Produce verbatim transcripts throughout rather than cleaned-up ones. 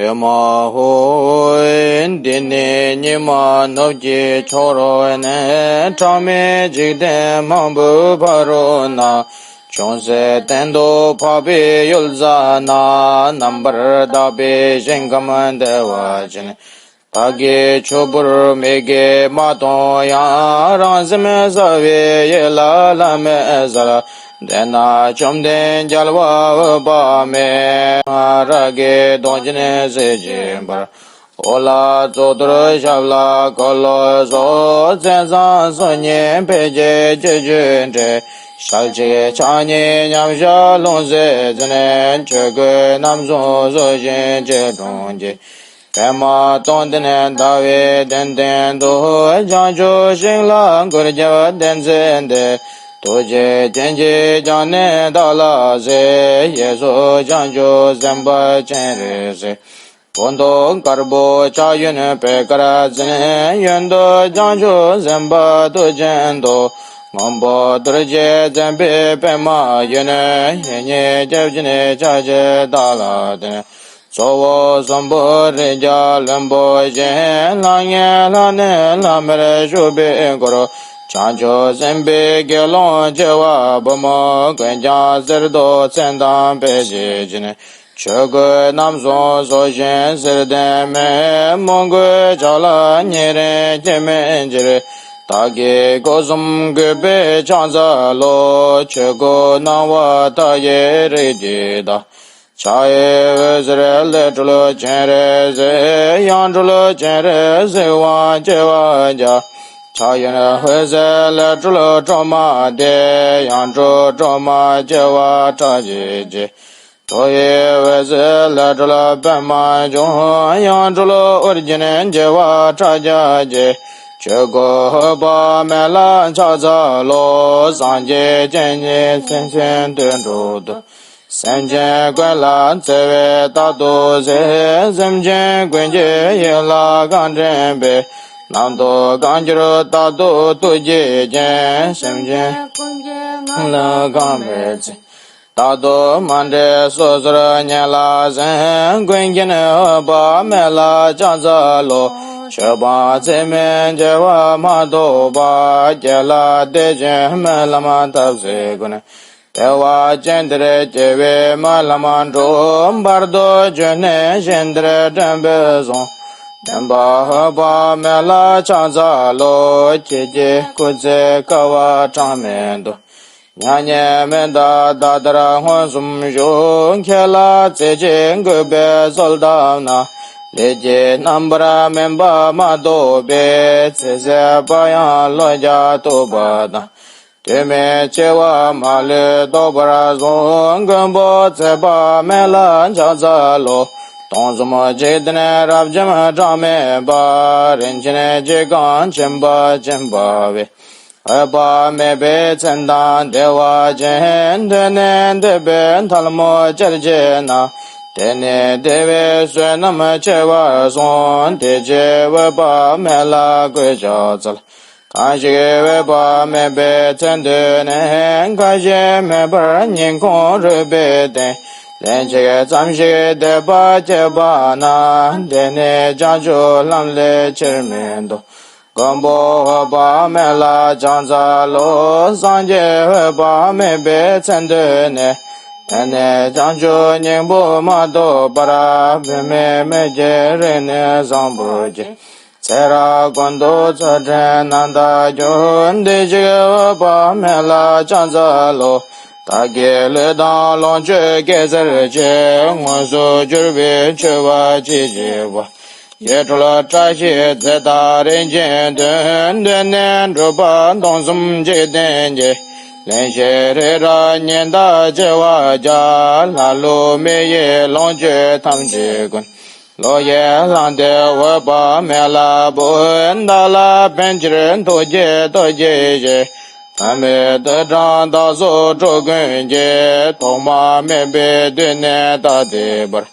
ཨེ་མ་ཧོ། འདི་ནི་ཉི་མ་ནུབ་ཀྱི་ཕྱོགས་རོལ་ནས། གྲངས་མེད་འཇིག་རྟེན་མང་པོའི་ཕ་རོལ་ན། ཅུང་ཟད་གཏན་དུ་འཕགས་པའི་ཡུལ་ཟ་ན། རྣམ་པར་དག་པའི་ཞིང་ཁམས་བདེ་བ་ཅན། བདག་གིས་ཆུ་བུར་མིག་གིས་མ་མཐོང་ཡང་། རང་སེམས་གསལ་བའི་ཡིད་ལ་ལྷམ་མེ་གསལ། དེ་ན་བཅོམ་ལྡན་རྒྱལ་བ་འོད་དཔག་མེད། རང་གི་གདོང་ཅན་གཟི་བརྗིད་འབར། འོག་ལ་གཙུག་ཏོར་ཞབས་ལ་འཁོར་ལོ་སོགས། མཚན་བཟང་སོ་གཉིས་འཕེལ་གྱི་སྤྱོད་བརྒྱུད་འབྲེལ། ཞལ་གཅིག་ཕྱག་གཉིས་མཉམ་བཞག་ལྷུང་བཟེད་འཛིན། ཆོས་གོས་རྣམ་གསུམ་གཟུགས་བཞིན་སྐྱིལ་ཀྲུང་གིས། པདྨ་སྟོང་ལྡན་ཟླ་བའི་གདན་སྟེང་དུ། བྱང་ཆུབ་ཤིང་ལ་གུར་རྒྱབ་གདན་འཛིན་ཏེ། ཐུགས་རྗེའི་སྤྱན་གྱིས་བརྐྱང་ནས་བདག་ལ་གཟིགས། གཡས་སུ་བྱང་ཆུབ་སེམས་དཔའ་སྤྱན་རས་གཟིགས། སྐུ་མདོག་དཀར་པོ་ཕྱག་གཡོན་པད་དཀར་འཛིན། གཡོན་དུ་བྱང་ཆུབ་སེམས་དཔའ་མཐུ་ཆེན་ཏོག། སྔོན་པོ་རྡོ་རྗེ་འཛིན་པའི་པདྨ་གཡོན། གཡས་གཉིས་རྒྱབ་ཀྱི་ནི་ཕྱག་བཞི་བདག་ལ་བསྟན། གཙོ་བོ་གསུམ་པོ་རིགས་བརྒྱ་བློན་པོ་བཞི། ལྷང་ངེ་ལྷ་ནི་ལྷམ་མེར་བཞུགས་པའི་འཁོར། བྱང་ཆུབ་སེམས་དཔའི་དགེ་སློང་བྱེ་བ་འབུམ། ཀུན་ཀྱང་གསེར་མདོག་མཚན་དང་འཕེལ་གྱི་སྤྱན། ཆོས་གོས་རྣམ་གསུམ་གཟུགས་བཞིན་གསེར་ལྡན་མའི། མོས་གུས་ཕྱག་ལ་ཉེ་རིང་སྐྱེ་མེད་ཕྱིར། བདག་གི་སྒོ་གསུམ་གུས་པས་ཕྱག་འཚལ་ལོ། ཆོས་གོས་སྣང་བ་མཐའ་ཡས་རིགས་ཀྱི་བདག། ཕྱག་གཡས་འོད་ཟེར་ཀླུ་སྒྲུབ་སྤྱན་རས་གཟིགས། ཡང་སྒྲུབ་སྤྱན་རས་གཟིགས་དབང་བྱེ་བ་བརྒྱ། ཕྱག་གཡོན་འོད་ཟེར་ཀླུ་སྒྲུབ་སྒྲོལ་མ་སྟེ། ཡང་སྒྲུབ་སྒྲོལ་མ་བྱེ་བ་ཕྲག་བཞི་བརྒྱ། ཐོག་གཡས་འོད་ཟེར་ཀླུ་སྒྲུབ་པདྨ་འབྱུང་། ཡང་སྒྲུབ་ཨོ་རྒྱན་བྱེ་བ་ཕྲག་བརྒྱ་བརྒྱ། ཆོས་གོས་འོད་དཔག་མེད་ལ་ཕྱག་འཚལ་ལོ། སངས་རྒྱས་སྤྱན་གཉིས་སེམས་ཅན་དོན་གྲུབ་ཏུ། སེམས་ཅན་ཀུན་ལ་བརྩེ་བས་རྟག་ཏུ་གཟིགས། སེམས་ཅན་ཀུན་གྱི་ཡིད་ལ་གང་དྲན་པའི། རྣམ་རྟོག་གང་གྱུར་རྟག་ཏུ་ཐུགས་རྗེ་ཅན། སེམས་ཅན་ཀུན་གྱི་ངང་ལ་གང་བའི་ཚེ། རྟག་ཏུ་མ་འདྲེས་སོ་སོར་ཉེར་ལ་ཟིན། ཀུན་མཁྱེན་འོད་དཔག་མེད་ལ་ཕྱག་འཚལ་ལོ། ཆོས་སྤངས་ཚད་མེད་བྱེ་བ་མ་གཏོགས་པ། རྒྱལ་ལ་དད་ཅིང་སྨོན་ལམ་ཐབས་ཟད་ཀུན། བདེ་བ་ཅན་དེར་སྐྱེ་བའི་སྨོན་ལམ་འགྲུབ། བར་དུ་གཅོད་ནས་གཞན་དེར་འདྲེན་པའི་གཟུངས། བདེན་པ་འོད་དཔག་མེད་ལ་ཕྱག་འཚལ་ལོ། ཁྱེད་ཀྱི་སྐུ་ཚེ་བསྐལ་པ་གྲངས་མེད་དུ། མྱ་ངན་མི་འདའ་ད་ལྟར་མངོན་སུམ་བཞུགས། ཁྱེད་ལ་རྩེ་གཅིག་གུས་པས་གསོལ་བཏབ་ན། ལས་ཀྱི་རྣམ་པར་སྨིན་པ་མ་གཏོགས་པའི། ཚེ་ཟད་པ་ཡང་ལོ་བརྒྱ་ཐུབ་པ་དང་། དུས་མིན་འཆི་བ་མ་ལུས་ཐོབ་པར་གསུངས། མགོན་པོ་ཚེ་དཔག་མེད་ལ་ཕྱག་འཚལ་ལོ། སྟོང་གསུམ་འཇིག་རྟེན་རབ་འབྱམས་གྲངས་མེད་པ། རིན་ཆེན་གྱིས་གང་ཕྱིན་པ་སྦྱིན་པ་འོས། འོད་དཔག་མེད་པའི་མཚན་དང་བདེ་བ་ཅན། དེ་ནི་འདོད་པའི་ཐལ་མོ་སྦྱར་བྱས་ན། དེ་ནི་བདེ་བའི་བསོད་ནམས་ཆེ་བར་གསུངས། དེ་ཕྱིར་འོད་དཔག་མེད་ལ་གུས་ཕྱག་འཚལ། གང་ཞིག་འོད་དཔག་མེད་པའི་མཚན་ཐོས་ནས། ཁ་ཞེ་མེད་པར་སྙིང་ཁོང་རུས་པའི་གཏིང་། ལན་གཅིག་ཙམ་ཞིག་དད་པ་སྐྱེས་པ་ན། དེ་ནི་བྱང་ཆུབ་ལམ་ལས་ཕྱིར་མི་ལྡོག། མགོན་པོ་འོད་དཔག་མེད་ལ་ཕྱག་འཚལ་ལོ། སངས་རྒྱས་འོད་དཔག་མེད་པའི་མཚན་ཐོས་ནས། དེ་ནི་བྱང་ཆུབ་སྙིང་པོ་མ་ཐོབ་པར། བུད་མེད་མིག་གི་རིང་ནས་བཟང་པོར་སྐྱེས། ཚེ་རབས་ཀུན་ཏུ་ཚུལ་ཁྲིམས་རྣམ་དག་གྱུར། དེ་ཕྱིར་འོད་དཔག་མེད་ལ་ཕྱག་འཚལ་ལོ། བདག་གི་ལུས་དང་ལོངས་སྤྱོད་སྐྱེད་ཚལ་གྱི། དངོས་སུ་གྱུར་པའི་མཆོད་པ་ཅི་མཆིས་པ། ཡིད་སྤྲུལ་བཀྲ་ཤིས་རྫས་དང་རིན་ཆེན་བདུན། དེ་ནི་འབྲུག་པ་སྟོང་གསུམ་འཇིག་རྟེན་གྱི། གླིང་བཞི་རི་རབ་ཉི་ཟླ་བྱེ་བ་བརྒྱ། ལྷ་ཀླུ་མི་ཡི་ལོངས་སྤྱོད་ཐམས་ཅད་ཀུན། བློ་ཡིས་བླངས་ཏེ་འོད་དཔག་མེད་ལ་འབུལ། བདག་ལ་ཕན་ཕྱིར་ཐུགས་བསྐྱེད་ཐུགས་རྗེ་ཆེ། ཐོགས་མེད་ཏིལ་འབྲུ་དག་གསུམ་སྤྲུལ་ཀུན་གྱི། ཐོག་མ་མེད་པའི་དུས་ནས་ད་ལྟའི་བར།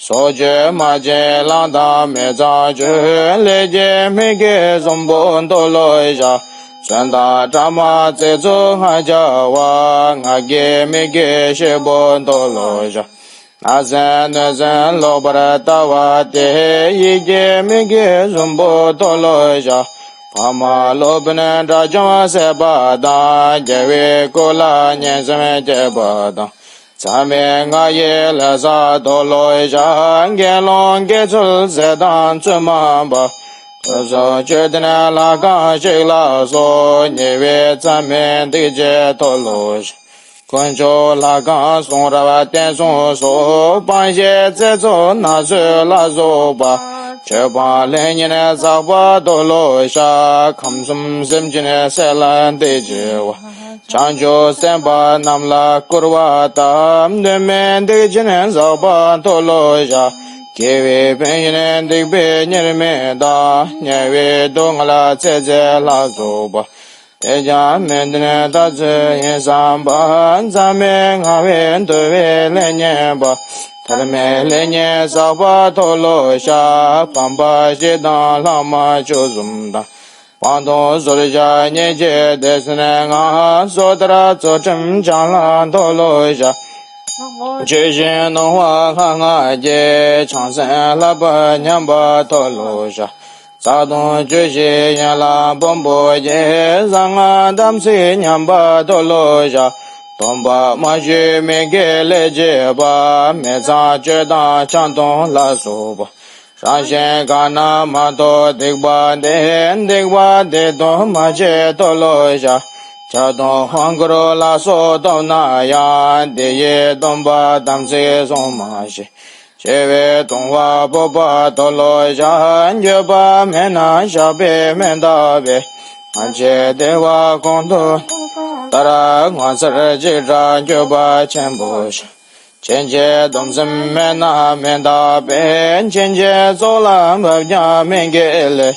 སྲོག་གཅོད་དམར་ཆེན་གླང་དང་མི་གཙང་ཆོས། ལས་ཀྱི་མི་དགེ་གསུམ་པོ་མཐོལ་ལོ་བཤགས། བཙོན་དང་དྲ་མ་ཚིག་རྩུབ་ལྔ་བྱ་བ། ངག་གི་མི་དགེ་བཞི་པོ་མཐོལ་ལོ་བཤགས། ན་ཟན་གནོད་སྦྱིན་ལོག་པར་ལྟ་བ་དེ། ཡིད་ཀྱི་མིག་གིས་བཟུམ་པོ་མཐོལ་ལོ་བཤགས། ཕ་མ་སློབ་དཔོན་དགྲ་བཅོམ་བསད་པ་དང་། རྒྱལ་བའི་སྐུ་ལ་ངན་སེམས་བསྐྱེད་པ་དང་། མཚམས་མེད་ལྔ་ཡི་ལས་བསགས་མཐོལ་ལོ་བཤགས། དགེ་སློང་དགེ་ཚུལ་ཟས་དང་ཚོད་མ་འབག། ཕུན་སུམ་ཅུ་ལྡན་ལྷ་ཁང་བཤིག་ལ་སོགས། ཉེ་བའི་མཚམས་མེད་སྡིག་བྱས་མཐོལ་ལོ་བཤགས། དཀོན་མཆོག་ལྷ་ཁང་གསུང་རབ་བསྟན་སྲུང་སོགས། སྤང་བྱའི་ཚེ་སྲོག་ན་ཚོད་ལ་སོགས་པ། ཆོས་སྤང་ལས་ཉོན་བསགས་པ་མཐོལ་ལོ་བཤགས། ཁམས་གསུམ་སེམས་ཅན་སྲེད་ལ་འདི་སྐྱེ་བ། བྱང་ཆུབ་སེམས་དཔའ་རྣམས་ལ་སྐུར་བ་བཏབ། དོན་མེད་སྡིག་ཆེན་བསགས་པ་མཐོལ་ལོ་བཤགས། དགེ་བའི་ཕན་ཡོན་སྡིག་པའི་ཉེས་དམིགས་དང་། དམྱལ་བའི་སྡུག་བསྔལ་ཚེ་ཚད་ལ་སོགས་པ། དེས་ཀྱང་མི་འདོད་ལྟ་ཚུལ་ཡིན་བསམ་པ། མཚམས་མེད་ངལ་བའི་འདུ་བའི་ལས་ཉོན་པ། ཐར་མེད་ལས་ཉོན་བསགས་པ་མཐོལ་ལོ་བཤགས། ཕམ་པ་བཞི་དང་ལྷག་མ་བཅུ་གསུམ་དང་། སྤང་ལྟུང་ཟོར་བཞག་ཉེས་བྱས་སྡེ་ཚན་ལྔ། སོ་ཐར་ཚུལ་ཁྲིམས་བྱང་ལ་མཐོལ་ལོ་བཤགས། ཆོས་བཞིན་སྣང་བ་ལྷ་སྔགས་ཀྱི། བྱང་སེམས་བསླབ་པ་ཉམས་པ་མཐོལ་ལོ་བཤགས། བརྩེགས་དང་བཅུ་བཞི་ཡན་ལག་ཕུང་པོ་བརྒྱད། གསང་སྔགས་དམ་ཚིག་ཉམས་པ་མཐོལ་ལོ་བཤགས། སྡོམ་པ་མ་ཞུས་མི་དགེ་ལས་བྱས་པ། མི་ཚངས་སྤྱོད་དང་ཆང་འཐུང་ལ་སོགས་པ། རང་གཞན་གང་རྣམས་མ་ཐོབ་སྡིག་པ་འདི། སྡིག་པ་འདི་དང་མ་བྱས་མཐོལ་ལོ་བཤགས། ཇ་དང་དབང་བསྐུར་ལ་སོགས་ཐོབ་ན་ཡང་། དེ་ཡི་སྡོམ་པ་དམ་ཚིག་བསྲུང་མ་ཤེས། བྱས་པའི་ལྟུང་བ་ཕོག་པ་མཐོལ་ལོ་བཤགས། འགྱོད་པ་མེད་ན་བཤགས་པས་མི་འདག་པས། སྔ་ཕྱི་བདེ་བ་གོང་དུ་ལྟར། ངོ་མཚར་འཇིགས་སྐྲག་འགྱོད་པ་ཆེན་པོ་བཤགས། ཕྱིན་ཆད་སྡོམ་སེམས་མེད་ན་མི་འདག་པས། ཕྱིན་ཆད་ཚོགས་ལ་བབ་ཀྱང་མི་དགེ་ལས།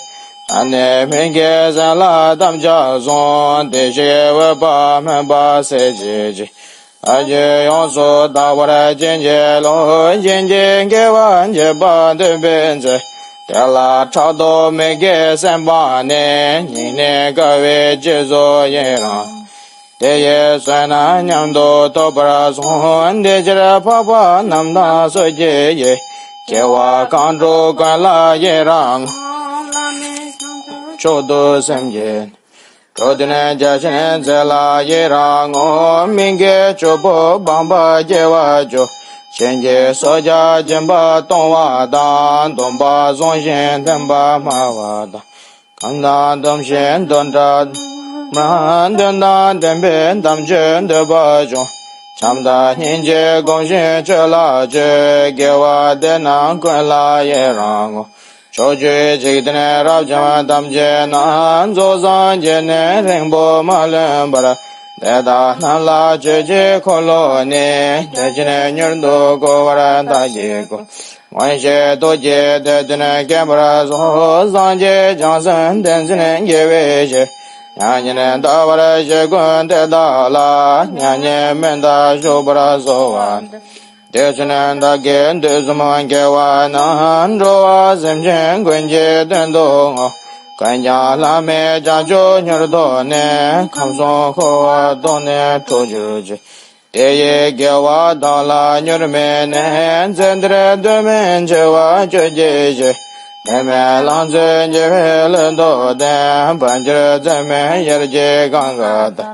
ད་ནི་མི་དགེ་སེམས་ལ་དམ་བཅའ་བཟུང་། བདེ་གཤེགས་འོད་དཔག་མེད་པ་གསལ་བྱེད་ཅིང་། ལྷ་ཆོས་ཡོངས་སུ་དག་པར་བྱིན་གྱིས་རློབས། ཕྱིན་ཆད་དགེ་བ་འགྱེད་པ་འདོད་པའི་ཚེ། དེ་ལ་ཕྲག་དོག་མི་དགེ་སེམས་སྤངས་ནས། སྙིང་ནས་དགའ་བའི་རྗེས་སུ་ཡི་རང་། དེ་ཡི་བསོད་ནམས་མཉམ་དུ་ཐོབ་པར་གསུངས། དེ་ཕྱིར་འཕགས་པ་རྣམས་དང་སོ་སྐྱེ་ཡི། སྐྱེ་བ་གང་དྲུག་ཀུན་ལ་ཡི་རང་ངོ་། མཆོག་ཏུ་སེམས་བསྐྱེད། འགྲོ་དོན་རྒྱ་ཆེན་མཛད་ལ་ཡི་རང་ངོ་། མི་དགེ་བཅུ་པོ་སྤངས་པ་སྐྱེ་བ་བཅུ། ཕྱིན་ཆད་གསོད་བྱ་སྦྱིན་པ་གཏོང་བ་དང་། སྡོམ་པ་བཟུང་ཞིང་བསྟན་པ་སྨྲ་བ་དང་། ཁམས་དང་སྡོམ་ཞིང་དོན་དག་མ། དོན་དང་ལྡན་པའི་དམ་ཆོས་འདོད་པ་བྱུང་། བྱམས་དང་སྙིང་རྗེ་སྒོམ་ཞིང་ཆོས་ལ་སྤྱོད། དགེ་བ་འདི་རྣམས་ཀུན་ལ་ཡི་རང་ངོ་། ཕྱོགས་བཅུའི་འཇིག་རྟེན་རབ་འབྱམས་ཐམས་ཅད་ན། རྫོགས་སངས་རྒྱས་ནས་རིང་པོ་མ་ལོན་པར། དེ་དག་རྣམས་ལ་ཆོས་ཀྱི་འཁོར་ལོ་ནི། དེ་བཞིན་མྱུར་དུ་བསྐོར་བར་བདག་གིས་བསྐུལ། མངོན་ཤེས་རྡོ་རྗེའི་སྡེ་བདུན་སྐྱེ་བར་གསོལ། སངས་རྒྱས་བྱང་སེམས་ཏིང་འཛིན་དགེ་བའི་བཤེས། མྱ་ངན་འདའ་བར་བྱེད་ཀུན་དེ་དག་ལ། མྱ་ངན་མི་འདའ་བཞུགས་པར་གསོལ་བ་འདེབས། དེ་བཞིན་བདག་གིས་དུས་གསུམ་དགེ་བ་རྣམས། འགྲོ་བ་སེམས་ཅན་ཀུན་གྱི་དོན་དུ་བསྔོ། ཀུན་ཀྱང་བླ་མེད་བྱང་ཆུབ་མྱུར་ཐོབ་ནས། ཁམས་གསུམ་འཁོར་བ་དོང་ནས་གྲོལ་གྱུར་ཅིག། དེ་ཡི་དགེ་བ་བདག་ལ་མྱུར་སྨིན་ནས། ཚེ་འདིར་སྡོད་མིན་འཆི་བ་གཅོད་བགྱིད་ཤིག། དེ་མིན་ལང་ཚོའི་འཆི་བའི་ལུས་དུ་བརྟན། བར་འགྱུར་ཚེ་མེད་ཡར་གྱི་གང་ག་ལྟར།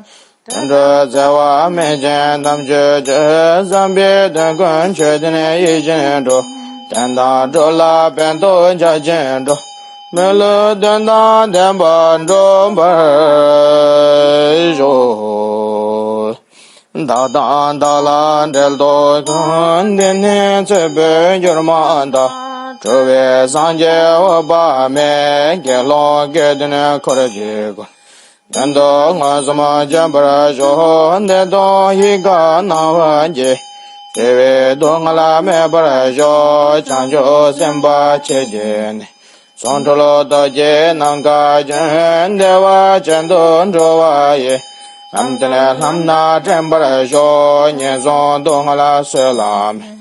དུད་འགྲོ་བརྩེ་བ་སྨིན་ཅིང་དམ་ཆོས་སྤྱོད། བསམ་པའི་དོན་ཀུན་ཆོས་ལྡན་ཡིད་བཞིན་འགྲོ། དོན་དང་འགྲོ་ལ་ཕན་ཐོགས་བྱ་ཕྱིར་འགྲོ། མི་ལུས་དོན་དང་ལྡན་པར་འགྲུབ་པར་ཤོག། བདག་དང་བདག་ལ་འབྲལ་དོ་ཀུན། འདི་ནི་ཚེ་འཕོས་འགྱུར་མ་ཐག། འགྲོ་བའི་སངས་རྒྱས་འོད་དཔག་མེད། དགེ་སློང་དགེ་འདུན་འཁོར་གྱིས་བསྐོར། དོན་དུ་མངོན་སུམ་བྱོན་པར་ཤོག། བདེ་སྟོང་གཞིས་ཀ་སྣང་བ་སྐྱེ། བདེ་བའི་སྡུག་བསྔལ་མེད་པར་ཤོག། བྱང་ཆུབ་སེམས་དཔའ་ཆེ་བརྒྱད་ནི། ཚོགས་གྲོལ་རྡོ་རྗེ་ནམ་མཁའ་བྱོན། བདེ་བ་ཅན་དུ་འགྲོ་བ་ཡི། ལམ་མཐིལ་ལྷམ་སྣ་འདྲེན་པར་ཤོག། ངན་སོང་སྡུག་བསྔལ་བཟོད་གླགས་མེད།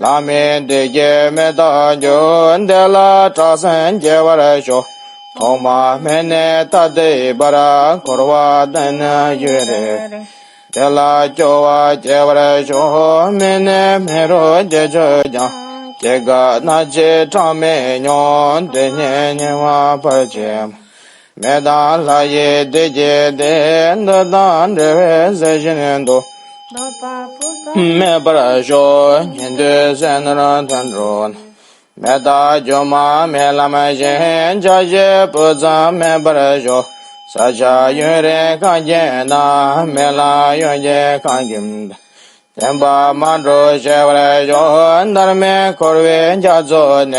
ལྷག་མེད་བདེ་སྐྱིད་མི་རྟག་འབྱུང་། བདེ་ལ་དྲག་ཟིང་སྐྱེ་བར་ཤོག། ཐོག་མ་མེད་ནས་ད་ལྟའི་བར། འཁོར་བ་འདི་ནི་ཡུན་རིང་། དེ་ལ་སྐྱོ་བ་སྐྱེ་བར་ཤོག་མི་ནི་མི་རུ་སྐྱེ་ཆོག་ཀྱང་། སྐྱེ་རྒ་ན་འཆི་གྲངས་མེད་མྱོང་། དེ་ཉིད་ཉེ་བར་བར་ཆད་མེད། མེ་དང་ལྷ་ཡི་བདེ་སྐྱིད་དེ། འདི་དང་འབྲེལ་བའི་ཟས་བཞིན་དུ། མེད་པར་ཤོག་ཉིན་དུས་ཟས་ནོར་མཐུན་འགྲོ་ན། མེ་སྟག་སྒྱུ་མ་རྨི་ལམ་བཞིན། ཆ་ཤས་སྤུ་ཙམ་མེད་པར་ཤོག་ས་ཆ་ཡུན་རིང་གངས་ཀྱི་ནང་། རྨི་ལམ་ཡུན་གྱི་གངས་སྐྱོན་དང་། བདེན་པར་མ་གྲུབ་ཤེས་པར་ཤོག་མཐར་མེད་འཁོར་བའི་རྒྱ་མཚོ་ནས།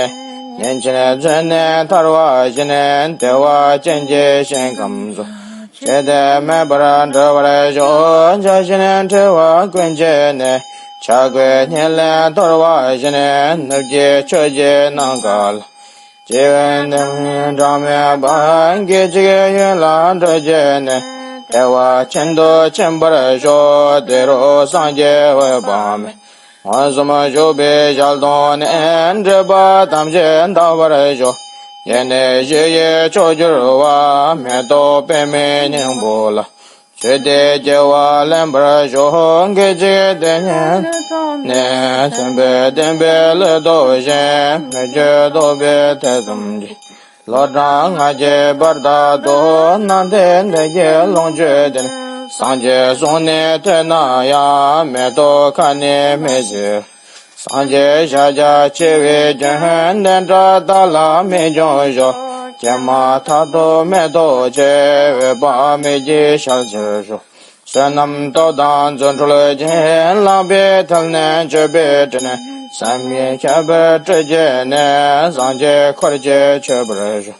ཉིན་ཕྱེད་ཚུན་ནས་ཐར་བ་བཞིན། བདེ་བ་ཅན་གྱི་ཞིང་ཁམས་སུ། ཅི་སྟེ་མེད་པར་འགྲོ་བར་ཤོག་ཆགས་ཞེན་འཁྲི་བ་ཀུན་བཅད་ནས། ཆགས་པའི་གཉིད་ལས་འཐོར་བ་བཞིན། ནུབ་ཀྱི་ཕྱོགས་ཀྱི་ནམ་མཁའ་ལ། སྐྱེ་བའི་གནས་གྲངས་མེད་པ། སྐད་ཅིག་ཡུད་ལ་འགྲོ་བྱས་ནས། བདེ་བ་ཅན་དུ་ཕྱིན་པར་ཤོག་དེ་རུ་སངས་རྒྱས་འོད་དཔག་མེད། མངོན་སུམ་བཞུགས་པའི་ཞལ་མཐོང་ནས། སྒྲིབ་པ་ཐམས་ཅད་དག་པར་ཤོག་ཡེ་ནས་གཞི་ཡི་མཆོག་གྱུར་པ། མེ་ཏོག་པདྨའི་སྙིང་པོ་ལ། བཞུགས་ཏེ་སྐྱེ་བ་ལེན་པར་ཤོག་སྐད་ཅིག་དེ་ཉིད་ནས། མཐུན་པའི་བདེན་པའི་གླུ་ཐོབ་ཅིང་། མི་བསྐྱོད་རྟོགས་པའི་ཐེ་ཚོམ་གྱིས། ལོ་གྲངས་ལྔ་བརྒྱའི་བར་དག་ཏུ། ནམ་མཐའི་འདས་ཀྱི་ལོངས་སྤྱོད་དེར། སངས་རྒྱས་གསུང་ནི་ཐོས་ན་ཡང་། མེ་ཏོག་ཁ་ནི་མི་བཟི། སངས་རྒྱས་ཤཱཀྱ་ཆེ་བའི་རྒྱུན། བདེན་པར་བདག་ལ་མི་འབྱུང་ཤོག་སྐྱེས་མ་ཐག་ཏུ་མེ་ཏོག་ཆེ། འོད་དཔག་མེད་ཀྱི་ཞལ་མཇལ་ཤོག་བསོད་ནམས་སྟོབས་དང་རྫུ་འཕྲུལ་གྱིས། ལག་པའི་མཐིལ་ནས་མཆོད་པའི་དྲི་ནི། བསམ་ཡས་ཁྱད་པར་སྤྲུལ་སྐྱེས་ནས། སངས་རྒྱས་འཁོར་བཅས་མཆོད་པར་ཤོག་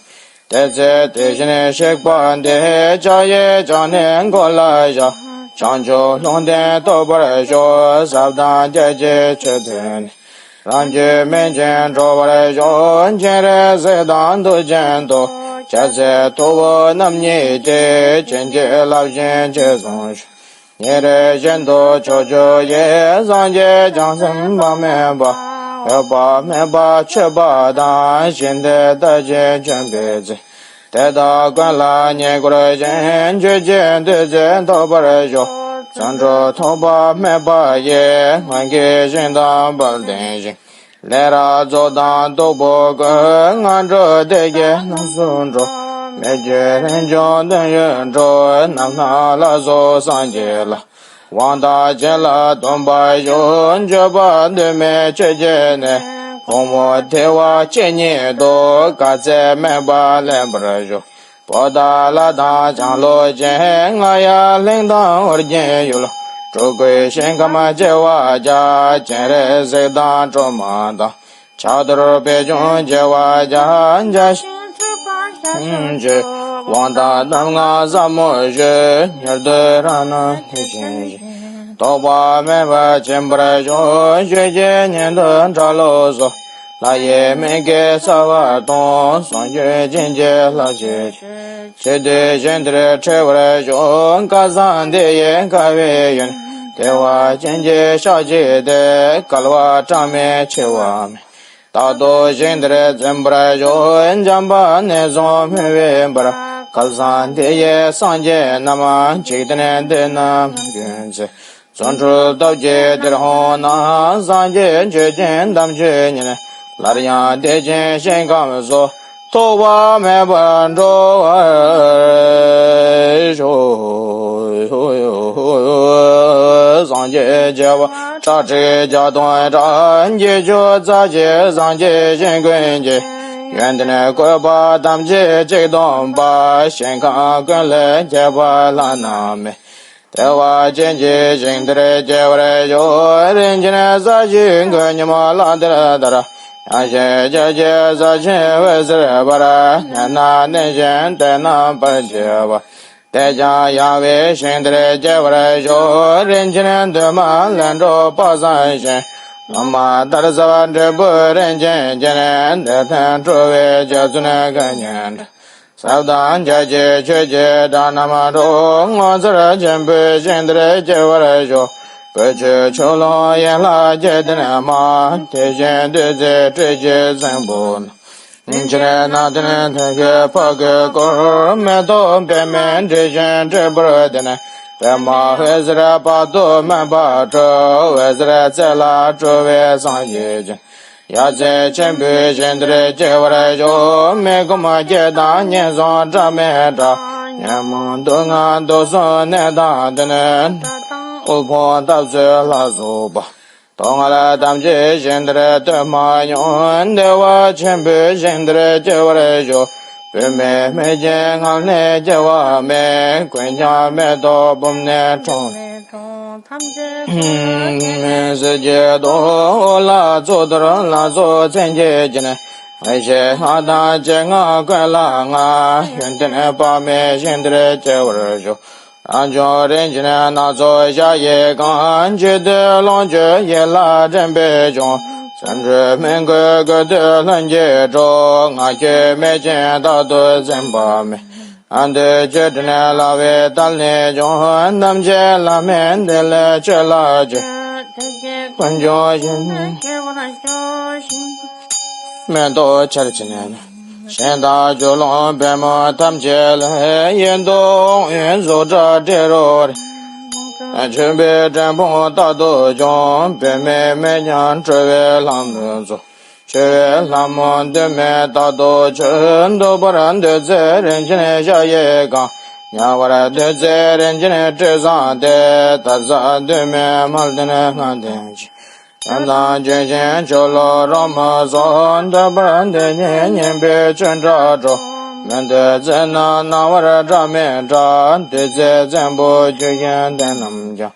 དེ་ཚེ་དེ་བཞིན་གཤེགས་པ་འདི། ཕྱག་གཡས་བརྐྱང་ནས་མགོ་ལ་བཞག་བྱང་ཆུབ་ལུང་བསྟན་ཐོབ་པར་ཤོག་ཟབ་དང་རྒྱ་ཆེའི་ཆོས་ཐོས་ནས། རང་རྒྱུད་སྨིན་ཅིང་གྲོལ་བར་ཤོག་སྤྱན་རས་གཟིགས་དང་མཐུ་ཆེན་ཏོག་རྒྱལ་སྲས་ཐུ་བོ་རྣམ་གཉིས་ཀྱིས། བྱིན་གྱིས་བརླབ་ཅིང་རྗེས་བཟུང་ཤོག་ཉིན་རེ་བཞིན་དུ་ཕྱོགས་བཅུ་ཡི། སངས་རྒྱས་བྱང་སེམས་དཔག་མེད་པ། འོད་དཔག་མེད་པ་མཆོད་པ་དང་། ཞིང་འདི་ལྟ་ཅི་འབྱོན་པའི་ཚེ། དེ་དག་ཀུན་ལ་བསྙེན་བཀུར་ཞིང་། མཆོད་ཅིང་བདུད་རྩི་ཐོབ་པར་ཤོག་བརྩོན་འགྲུས་ཐོགས་པ་མེད་པ་ཡིས། སྔོན་གྱི་ཞིང་དང་དཔལ་ལྡན་ཞིང་། ལས་རབ་རྫོགས་དང་སྟུག་པོ་ཀུན། སྔ་དྲོ་དེ་ཀའི་གནས་སུ་འགྲོ། མི་བསྐྱོད་རིན་འབྱུང་དོན་ཡོད་འགྲོ། རྣམ་སྣང་ལ་སོགས་སངས་རྒྱས་ལ། དབང་དང་བྱིན་རླབས་སྟོན་པར་ཤོག་མཆོད་པ་འདུས་མའི་ཆོས་བརྒྱད་ནས། གོང་མོ་ཐེག་པ་ཆེ་ཉིད་དུ། དཀའ་ཚེགས་མེད་པར་ལེན་པར་ཤོག་པོ་ཏ་ལ་དང་ལྕང་ལོ་ཅན། རྔ་ཡབ་གླིང་དང་ཨོ་རྒྱན་ཡུལ། སྤྲུལ་སྐུའི་ཞིང་ཁམས་བརྗེ་བར་བྱ། སྤྱན་རས་གཟིགས་དང་སྒྲོལ་མ་དང་། ཕྱག་རྡོར་པད་འབྱུང་བརྗེ་བར་བྱ། འཇའ་ཤིང་ཁྱབ་པ་ཞབས་ཀྱི་འོད། དབང་དང་གདམས་ངག་ཟབ་མོ་ཞུ། མྱུར་དུ་རང་སྣང་ཐེག་ཆེན་ཞིང་། ཐོགས་པ་མེད་པར་ཕྱིན་པར་ཤོག་ཆོས་ཀྱི་ཉན་ཐོས་གྲྭ་ལོག་སོགས། ལྷ་ཡི་མིག་གིས་རྩ་བ་མཐོང་། གསུང་གཅོད་བྱིན་གྱིས་བརླབ་བྱེད་ཅིང་། ཆོས་འདི་ཞིང་འདིར་འཁྲི་བར་ཤོག་བསྐལ་བཟང་འདི་ཡི་དགའ་བའི་ཡོན། བདེ་བ་ཅན་གྱི་ཞག་གཅིག་དེ། བསྐལ་པ་གྲངས་མེད་འཆི་བ་མེད། རྟག་ཏུ་ཞིང་འདིར་འཛིན་པར་ཤོག་འཇམ་དཔལ་ནས་བཟུང་མི་འོས་པར། བསྐལ་བཟང་འདི་ཡི་སངས་རྒྱས་རྣམས། འཇིག་རྟེན་འདི་ན་མ་བྱོན་ཚེ། བརྩོན་འགྲུས་སྟོབས་ཀྱིས་འདིར་འོང་ན། སངས་རྒྱས་ཆོས་ཀྱི་འདམ་ཆོས་ཉིད། སླར་ཡང་བདེ་ཆེན་ཞིང་ཁམས་སུ། ཐོགས་པ་མེད་པར་འགྲོ་བར་ཤོག་སངས་རྒྱས་བྱེ་བ་ཁྲག་ཁྲིག་བརྒྱ་སྟོང་ཕྲག་བརྒྱད་ཅུ་རྩ་གཅིག་སངས་རྒྱས་ཞིང་ཀུན་གྱི། ཡོན་ཏན་བཀོད་པ་ཐམས་ཅད་གཅིག་སྟོང་པ། ཞིང་ཁམས་ཀུན་ལས་ཁྱད་པར་བླ་ན་མེད། བདེ་བ་ཅན་གྱི་ཞིང་དེར་སྐྱེ་བར་ཤོག་རིན་ཆེན་ས་གཞི་མགོན་ཉི་མ་ལྷ་ལྡིར་ལྡིར། ཡངས་ཤིང་རྒྱ་ཆེ་ས་ཆེན་འོད་ཟེར་འབར། མཉམ་ན་གནས་གཞན་དེ་རྣམ་པར་རྒྱལ་བ། དེས་ཀྱང་ཡངས་པའི་ཞིང་དེར་སྐྱེ་བར་ཤོག་རིན་ཆེན་འདུས་མ་བླས་འགྲོ་དཔག་བསམ་ཤིང་། ལོ་མ་ལྟར་གསལ་བ་འབྲས་བུ་རིན་ཆེན་ཅན། དེར་ཐོན་འགྲོ་བའི་རྗེ་བཙུན་མགོན་ཉིད་འདྲ། ཟབ་དང་རྒྱ་ཆེའི་ཆོས་ཀྱི་སྒྲ་རྣམ་སྒྲོག་ངོ་མཚར་ཆེན་པོའི་ཞིང་དེར་སྐྱེ་བར་ཤོག་བཀོད་ཆོས་ཆོས་ལོངས་ཡན་ལག་བརྒྱད་ལྡན་མ། དེ་བཞིན་བདུད་རྩིའི་སྤྲུལ་གྱི་སྲིན་པོ་རྣམས། སྙིང་ཁྱེར་སྣ་བདུན་ཐོད་ཀྱི་ཕག་གིས་བསྐོར། མེ་ཏོག་པདྨའི་དྲི་ཞིང་འབྲས་བུ་ལྡན། པདྨ་འོད་ཟེར་དཔལ་དུ་མུན་པ་སྒྲོལ། འོད་ཟེར་རྩེ་ལ་སྤྲོ་བའི་སངས་རྒྱས་ཀྱི། ཡ་མཚན་ཆེན་པོས་ཞིང་དེར་སྐྱེ་བར་ཤོག། མི་ཁོམ་སྐྱེ་དང་ངན་སོང་སྒྲ་མི་སྒྲ། ཉོན་མོངས་དུག་ལྔ་དུག་གསུམ་ནད་དང་གདོན། དབུལ་ཕོངས་འཐབ་རྩོད་ལ་སོགས་པ། སྡུག་བསྔལ་ཐམས་ཅད་ཞིང་དེར་སྟོན་མ་མྱོང་། བདེ་བ་ཆེན་པོས་ཞིང་དེར་སྐྱེ་བར་ཤོག། བུད་མེད་མི་སྐྱེ་སྔར་ནས་སྐྱེ་བ་མེད། ཀུན་ཀྱང་མེ་ཏོག་བུམ་ནས་འཁྲུངས། ཐམས་ཅད་ཟིལ་གྱིས་གཏོར། འོག་ལ་གཙུག་ཏོར་ལ་སོགས་མཚན་བརྒྱད་ཀྱིས། འོད་ཞེས་སྔགས་དང་སྤྱན་སྔར་ཀུན་ལ་བསྔགས། ཡོན་ཏན་དཔག་མེད་ཞིང་དེར་སྐྱེ་བར་ཤོག། རང་བྱུང་རིན་ཆེན་སྣ་ཚོགས་ཞལ་གྱིས་གང་། འཇིག་རྟེན་ལོངས་སྤྱོད་ཡིད་ལ་དྲན་པས་ཀྱང་། བརྩོན་འགྲུས་སྨོན་ལམ་ཀུན་ཏུ་ལྷུན་གྱིས་གྲུབ། ང་ཁྱོད་མེད་ཅིང་རྟག་ཏུ་འཛིན་པ་མེད། ཨ་འདོད་ཆོས་དྲན་སླ་བའི་ཐབས་ལས་ཀྱང་། ཐམས་ཅད་བླ་མེད་བདེ་ལེགས་ཆོས་ལ་སྤྱོད། ཀུན་འབྱུང་བཞིན་མེ་ཏོག་ཆར་ཆེན་ནས། ཞིང་དང་ཆུ་ཀླུང་པདྨོ་ཐམས་ཅད་ལས། ཡིད་དུ་འོང་བའི་གཟུགས་སྒྲ་དྲི་རོ་རེག། མཆོད་པའི་དྲན་པ་རྟག་ཏུ་འབྱུང་། བུད་མེད་མི་ཉམས་གྲོལ་བའི་ལྷ་མོ་སོགས། འཆི་བའི་ལྷ་མོ་འདུན་མས་རྟག་ཏུ་མཆོད། འདུག་པར་འདོད་ཚེ་རིན་ཆེན་ཞལ་གྱིས་གང་། ཉལ་བར་འདོད་ཚེ་རིན་ཆེན་སྤྲིན་བཟང་སྟེ། དར་ཟབ་འདུན་མའི་མལ་སྟན་ལྔ་ལྡན་ཅིང་། ལམ་དང་ལྗོན་ཤིང་ཆུ་ཀླུང་རོལ་མོ་སོགས། འདོད་པར་འདོད་ཅིང་སྙན་པའི་ཆོས་སྒྲ་སྒྲོག། མི་འདོད་ཚེ་ན་རྣ་བར་སྒྲ་མི་གྲག། འདོད་ཚེ་བཙན་པོ་རྒྱུད་ཀྱི་གདན་རྣམས་ཀྱང་།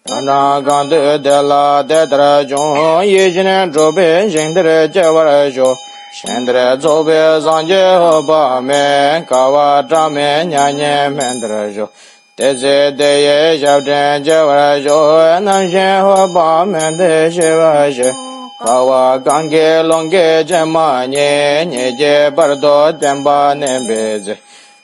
གང་དང་གང་འདོད་དེ་ལ་དེ་ལྟར་འབྱུང་། ཡིད་བཞིན་འགྲུབ་པའི་ཞིང་དེར་སྐྱེ་བར་ཤོག། ཞིང་དེར་རྫོགས་པའི་སངས་རྒྱས་འོད་དཔག་མེད། དགའ་བ་གྲངས་མེད་མྱ་ངན་མེད་དེར་ཤོག། དེ་ཚེ་དེ་ཡི་ཞབས་དྲུང་བརྗེ་བར་ཤོག། རྣམ་ཤེས་འོད་དཔག་མེད་དེ་ཞི་བར་ཤོག། དགའ་བ་གང་གིས་ཀློང་གི་སྐྱེལ་མ་རྙེད། ཉིད་ཀྱི་བར་དུ་བརྟན་པ་གནས་པའི་ཚེ།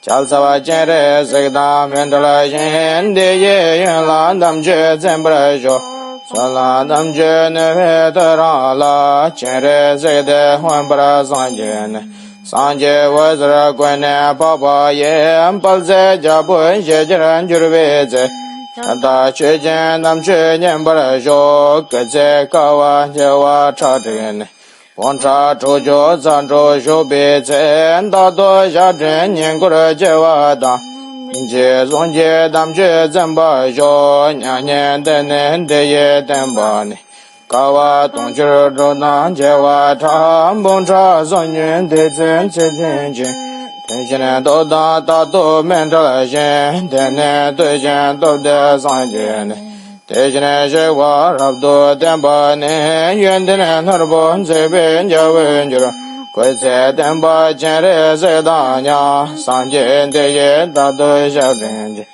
ཕྱག་འཚལ་བ་སྤྱན་རས་གཟིགས་དང་མི་འབྲལ་ཞིང་། འདི་ཡི་ཡོན་ལ་དམ་ཆོས་འཛིན་པར་ཤོག། བསོད་ནམས་དམ་ཆོས་ནུས་པའི་མཐུ་རང་ལ། སྤྱན་རས་གཟིགས་དེ་མངོན་པར་སངས་རྒྱས་ནས། སངས་རྒྱས་འོད་ཟེར་ཀུན་ནས་འཕགས་པ་ཡི། དཔལ་བརྩེགས་རྒྱལ་པོ་ཞེས་བྱར་གྱུར་པའི་ཚེ། ཕྱག་བཏབ་མཆོད་ཅིང་དམ་ཆོས་ཉན་པར་ཤོག། སྐུ་ཚེ་དཀའ་བ་རྒྱལ་བ་ཁྲག་ཁྲིག་ནས། བོན་ཕྲུག་དྲུག་ཅུ་རྩ་དྲུག་བཞུགས་པའི་ཚེ། རྟག་ཏུ་ཞབས་དྲུང་བསྙེན་བཀུར་བགྱི་བ་དང་། སྦྱིན་གསུམ་གྱི་དམ་ཆོས་འཛིན་པར་ཤོག། མྱ་ངན་འདས་ནས་འདི་ཡི་བསྟན་པ་ནི། དཀའ་བ་དུང་ཕྱུར་དྲུག་དང་བརྒྱ་བ་ཕྲག། འབུམ་ཕྲག་གསུམ་ཉུང་དེ་ཚེ་ཚེ་ཚེ་འབྱིན། དེ་བཞིན་སྟོབས་དང་རྟག་ཏུ་མི་འབྲལ་ཞིང་། དེ་ནས་བསྟོད་ཅིང་སྟོབས་ལྡན་སངས་རྒྱས་ནས། དེ་བཞིན་གཤེགས་པ་རབ་ཏུ་བརྟན་པ་ནི། ཡོན་ཏན་ནོར་བུ་འཛིན་པའི་རྒྱལ་པོར་གྱུར། སྐུ་ཚེ་བརྟན་པ་སྤྱན་རས་གཟིགས་དང་མཉམ། སངས་རྒྱས་འདི་ཡི་རྟག་ཏུ་ཞབས་དྲུང་བགྱི།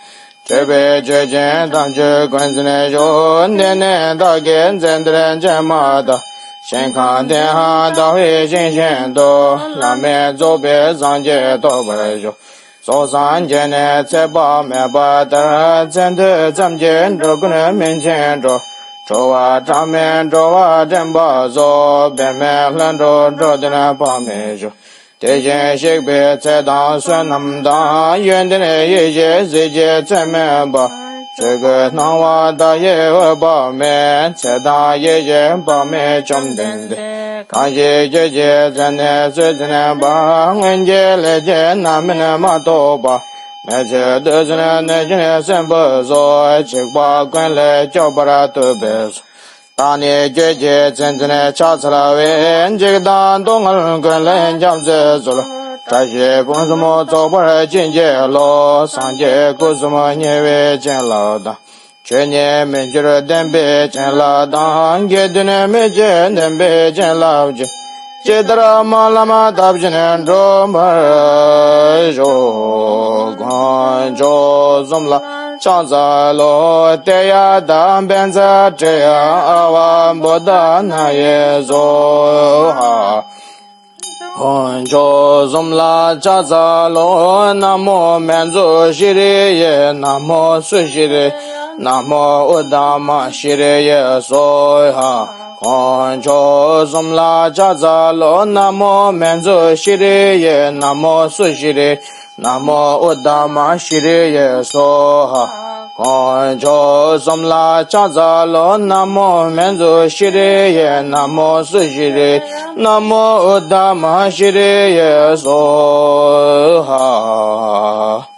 སྤྱོད་པའི་ཆོས་ཀྱི་དམ་ཆོས་ཀུན་འཛིན་ཤོག། འདི་ནི་བདག་གིས་འཛིན་དེར་བྱོན་མ་ཐག། ཞིང་ཁམས་དེའང་ཟླ་བའི་ཞིང་བཞིན་དུ། བླ་མེད་རྫོགས་པའི་སངས་རྒྱས་ཐོབ་པར་ཤོག། རྫོགས་སངས་རྒྱས་ནས་ཚེ་དཔག་མེད་པ་དེར། མཚན་ཐོས་ཙམ་གྱིས་འགྲོ་ཀུན་སྨིན་ཅིང་འགྲོ། འགྲོ་བ་གྲངས་མེད་འགྲོ་བ་འདྲེན་པ་སོགས། འབད་མེད་ལྷུན་གྲུབ་འགྲོ་དོན་དཔག་མེད་ཤོག། དེ་བཞིན་གཤེགས་པའི་ཚེ་དང་བསོད་ནམས་དང་། ཡོན་ཏན་ཡེ་ཤེས་གཟི་བརྗིད་ཚད་མེད་པ། ཆོས་སྐུ་སྣང་བ་མཐའ་ཡས་འོད་དཔག་མེད། ཚེ་དང་ཡེ་ཤེས་དཔག་མེད་བཅོམ་ལྡན་འདས། གང་ཞིག་ཁྱེད་ཀྱི་མཚན་ནས་གསོལ་འཛིན་པ། སྔོན་གྱི་ལས་ཀྱི་རྣམ་སྨིན་མ་ཐོགས་པ། མི་ཕྱེད་དུས་གསུམ་གནོད་སྦྱིན་སྲིན་པོ་སོགས། འཇིགས་པ་ཀུན་ལས་སྐྱོབ་པར་བཏུད་པའི་ཚུལ། བདག་ནི་ཁྱེད་ཀྱི་མཚན་འཛིན་ཕྱག་འཚལ་བས། འཇིགས་དང་སྡུག་བསྔལ་ཀུན་ལས་སྐྱབས་མཛད་གསོལ། བཀྲ་ཤིས་ཕུན་སུམ་ཚོགས་པར་བྱིན་གྱིས་རློབས། སངས་རྒྱས་སྐུ་གསུམ་ཉེ་བའི་བྱིན་རླབས་དང་། ཆོས་ཉིད་མི་འགྱུར་བདེན་པའི་བྱིན་རླབས་དང་། དགེ་འདུན་མི་ཕྱེད་བདེན་པའི་བྱིན་རླབས་ཀྱིས། ཇི་ལྟར་སྨོན་ལམ་བཏབ་བཞིན་འགྲུབ་པར་ཤོག། དཀོན་མཆོག་གསུམ་ལ་ཕྱག་འཚལ་ལོ། ཏདྱ་ཐཱ། པཉྩ་དྲི་ཡ་ཨ་ཝ་བོ་དྷ་ན་ཡེ་སྭཱ་ཧཱ། དཀོན་མཆོག་གསུམ་ལ་ཕྱག་འཚལ་ལོ། ན་མོ་མཉྫུ་ཤྲཱི་ཡེ། ན་མོ་སུ་ཤྲཱི། ན་མོ་ཨུ་ཏ་མ་ཤྲཱི་ཡེ་སྭཱ་ཧཱ། དཀོན་མཆོག་གསུམ་ལ་ཕྱག་འཚལ་ལོ། ན་མོ་མཉྫུ་ཤྲཱི་ཡེ། ན་མོ་སུ་ཤྲཱི། ན་མོ་ཨུ་ཏ་མ་ཤྲཱི་ཡེ་སྭཱ་ཧཱ། དཀོན་མཆོག་གསུམ་ལ་ཕྱག་འཚལ་ལོ། ན་མོ་མཉྫུ་ཤྲཱི་ཡེ། ན་མོ་སུ་ཤྲཱི་ཡེ། ན་མོ་ཨུ་ཏ་མ་ཤྲཱི་ཡེ། སྭཱ་ཧཱ།